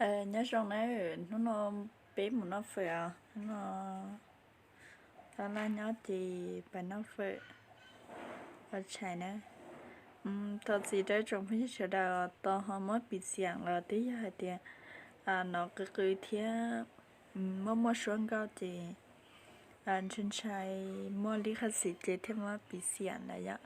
Nyob zoo na, hnub no peb mus noj fawm os. Hnub no Tab Laj nyob ces pais noj fawm ua tshais na. Thov txim rau tsoom phooj ywg sawv daws tos ho muab piv xiam los twb yog hais tias no qw qw thiab muaj muaj suab nkauj ces ntshai ntshai muaj li qhov xim ces thiaj muab piv xiam lawm yom.